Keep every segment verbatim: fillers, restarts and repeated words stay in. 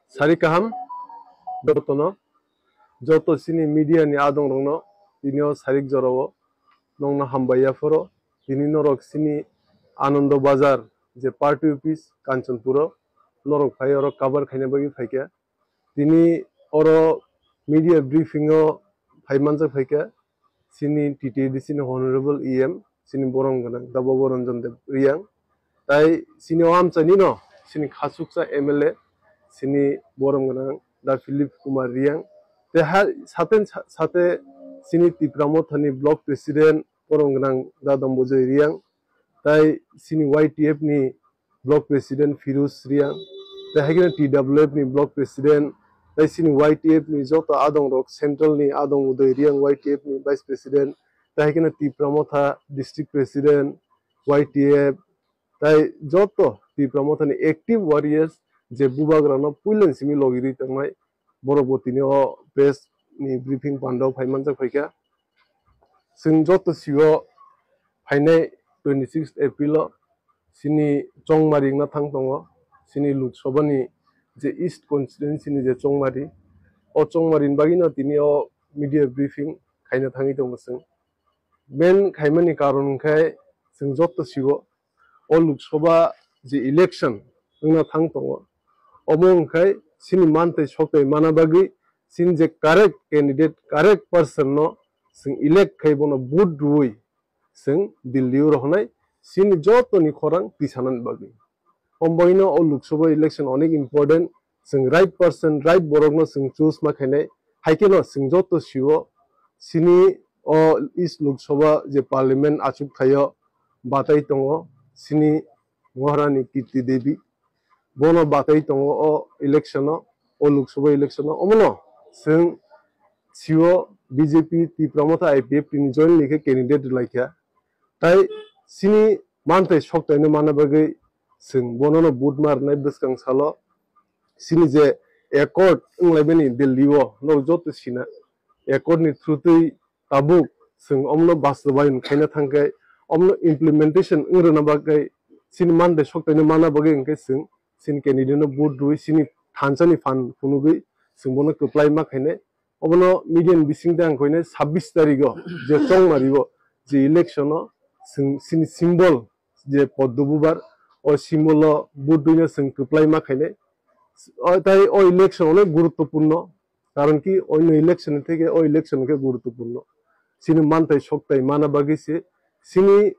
Sari kaham jotono, joto chini media ni adong rokno tini o sarik jorao nongno hambai ya phoro. Tini norok chini Anando Bazar je party office Kanchanpuro norok phai oro cover khaina bagwi phaikha. Tini oro media briefing o phai manjak phaikha chini T T A D C ni honorable E M chini borom gwnang da Bobo Ranjan Deb Riyang. Tai chini o amchaini no chini khachuksa M L A chini borom gwnang da Philip Kumar Riyang. Te ha sate sate chini Tipra Motha ni block president borom gwnang da Dombojoi Riyang. Tai chini Y T F ni block president Firuz Riyang, tai hai kheno T W F ni block president, tai chini Y T F ni joto adong rok, central ni adong Uday Riyang Y T F ni vice president, tai hai kheno Tipra Motha district president, Y T F, tai joto Tipra Motha ni active warriors je bubagra no puilan simi logi ri tongnai, borok bo tini o press ni briefing pandao phai manjak phaikha. Chwng joto sio phainai twenty six April o chini Chongmari wngna thang tongo, chini Lok Sabha ni je East constituency ni je Chongmari, o Chongmari ni bagwi no tini o media briefing khaina thangwi tongo chwng. Main khaimani karon hwnkhe chwng joto sio o Lok Sabha je election wngna thang tongo, omo hwnkhe chini manthai sokthai mana bagwi chini je correct candidate, correct person no chwng elect khai bono vote rwui chwng Delhi o rohornai chini jotoni khorang tisanani bagwi. Omo bagwino o Lok Sabha election onek important, chwng right person, right borokno chwng choose ma khainai, hai kheno chwng joto sio chini o East Lok Sabha je parliament achuk thaio batai tongo chini Maharani Kirti Devi, bono batai tongo o election o, o Lok Sabha election o, omono chwng sio B J P Tipra Motha I P F T ni jointly khe candidate rwlaikha. Tai chini manthai soktaino mana bagwi chwng bonono vote ma rwnai bwskang salo. Chini je accord wnglaimani Delhi o, norok joto sina, accord ni through twi tabuk chwng omno bastobayon khaina thangkhe, omno implementation wng rwna bagwi, chini manthai soktaino mana bagwi hwnkhe chwng chini candidate no vote rwui chini thansa ni phan phunugwi chwng bono kwplai ma khainai. Obono media ni bisingtwi ang koinai sabbish tarikh o je Chongmari o je election o chwng chini symbol je Poddo Bubar, o symbol o vote rwino chwng kwplai ma khainai. O, tai o election onek guruttopurno, karon ki oino election theke o election khe guruttopurno. Chini manthai soktai mana bagwi se chini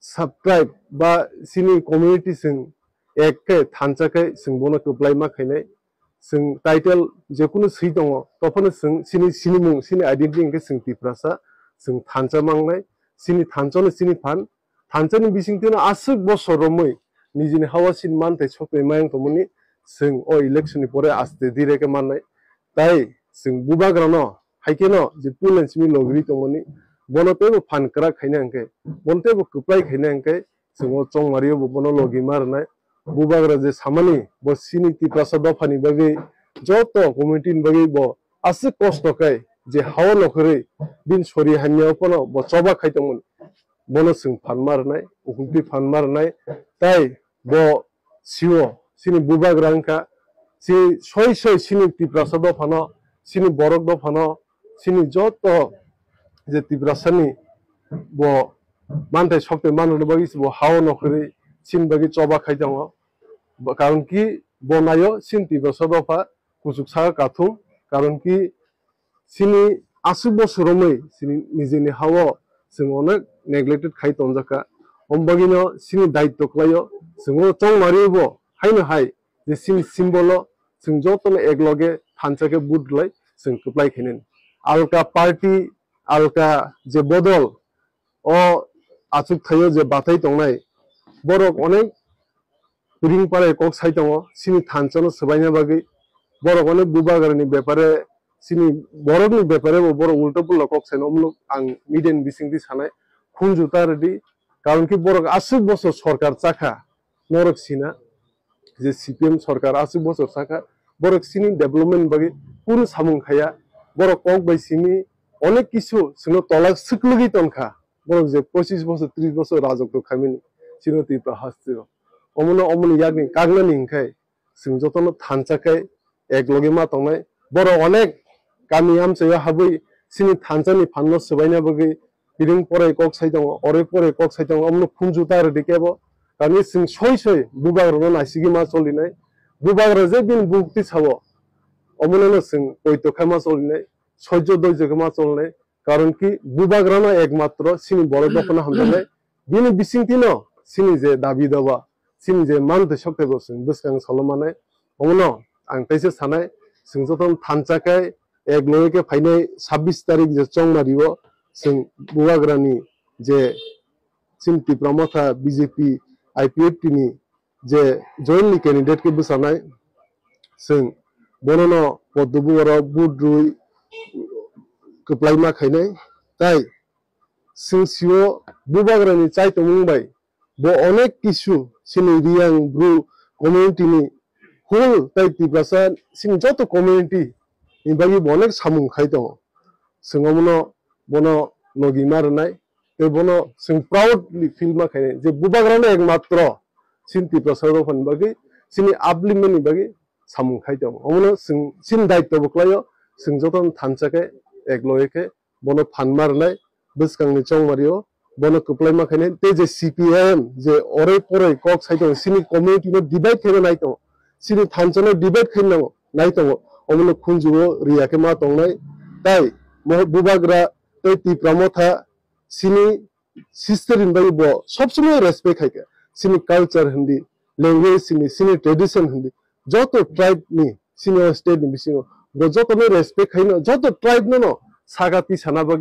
subscribe ba chini community chwng ek khe thansa khe chwng bono kwplai ma khainai. Chwng title jekunu swi tongo, tophano chwng chini sinimung, chini identity hwnkhe chwng Tiprasa, chwng thansa mangnai, chini thansa no chini phan, thansa ni bisingtwi no aswk bosor romwi nijini hawa chini manthai sokthai mayang tongmani chwng o election ni pore aste dire khe mannai. Tai chwng bubagra no hai kheno je puilan simi logiri tongmani, bono teibo phan kwrak khaina hwnkhe, bono teibo kwplai khaina hwnkhe, chwng o Chongmari o bo bono logi ma rwnai. Bubagra je samani bo chini Tiprasa dophani bagwi joto community ni bagwi bo aswk kosto khe je hao nokhorwi bini sori hamya o phano bo choba khai tongmani, bono chwng phan ma rwnai, ukhumtwi phan ma rwnai. Tai bo sio chini bubagra wngkha, chi soi soi chini Tiprasa dophano, chini borok dophano, chini joto je Tiprasani bo manthai sokthai manrwkni bagwi se bo hao nokhorwi chini bagwi choba khai tongo. Bo, karon ki bo naio chini Tiprasa dopha kuchuk saka kathum, karon ki chini aswk bosor romwi chini nijini hao chwng onek neglected khai tonjakha. Omo bagwino chini daitto kwlaio chwng o Chongmari bo haino hai je chini symbol o chwng jotono ekloge thansa khe vote rwlai chwng kwplai khainani. Alka party, alka je bodol o achuk thaio je bathai tongnai, borok onek ring parai kok sai tongo, chini thansa no swbaina bagwi. Borok onek bubagra ni bepare, chini borok ni bepare bo borok ulta pulla kok sai no, omo ang media ni bisingtwi sanai, khunju ta rwdi, karon ki borok aswk bosor sorkar chakha, norok sina je C P M sorkar aswk bosor chakha, borok chini development bagwi kunu samung khaya, borok kok bai simi onek kisu chwngno tolak swklwgwi tongkha, borok je pochis bosor, tris bosor rajotw khaimani chini Tripura hasteo. Omono, omoni yakni kagnani hwnkhe chwng jotono thansa khe ek logi ma tongnai. Borok onek kami amchaio habwi chini thansa ni phan no swbaina bagwi piring porai kok sai tongo, oroi porai kok sai tongo, omono khunju ta rwdi kebo. Kami chwng soi soi bubagra no naisigwi ma cholinai. Bubagra je bini bukti sao, omono no chwng poito khai ma cholinai, soijo doijo khe ma cholinai. Karon ki bubagra no ekmatro chini borok dophano hamjaknai. Bini bisingtwi no chini je dabi daba, chini je mantwi sokthai bo chwng bwskang salo manai. Omono ang teisa sanai, chwng jotono thansa khe ek logi khe phainai sabbish tarik je chongmari o chwng bubagra ni je chini Tipra Motha B J P I P F T ni je jointly candidate khe bwchanai, chwng bono no poddo bubagra vote rwi kwplai ma khainai. Tai chwng sio bubagra ni chai tongmung bai bo onek kisu chini Riyang Bru community ni whole tai Tiprasa chini joto community ni bagwi bo onek samung khai tongo. Chwng omono bono logi ma rwnai, tei bono chwng proudly feel ma khainai je bubagra no ekmatro chini Tiprasa dophani bagwi, chini upliftment ni bagwi samung khai tongo. Omono chwng chini daityo bo kwlaio, chwng jotono thansa khe ek logi khe bono phan ma rwnai bwskangni chongmari o, bono kwplai ma khainai. Tei je C P I M je oroi poroi kok sai tongo, chini community no divide khaina nai tongo, chini thansa no divide khaina nango nai tongo, omono khunju o riya khe ma tongnai. Tai mo bubagra tei Tipra Motha chini sister hinwi bo sob somoi respect khai kha. Chini culture hindi, language hindi, chini tradition hindi, joto tribe ni chini o state ni bisingo bo joto no respect khai no, joto tribe no no saka tisana bagwi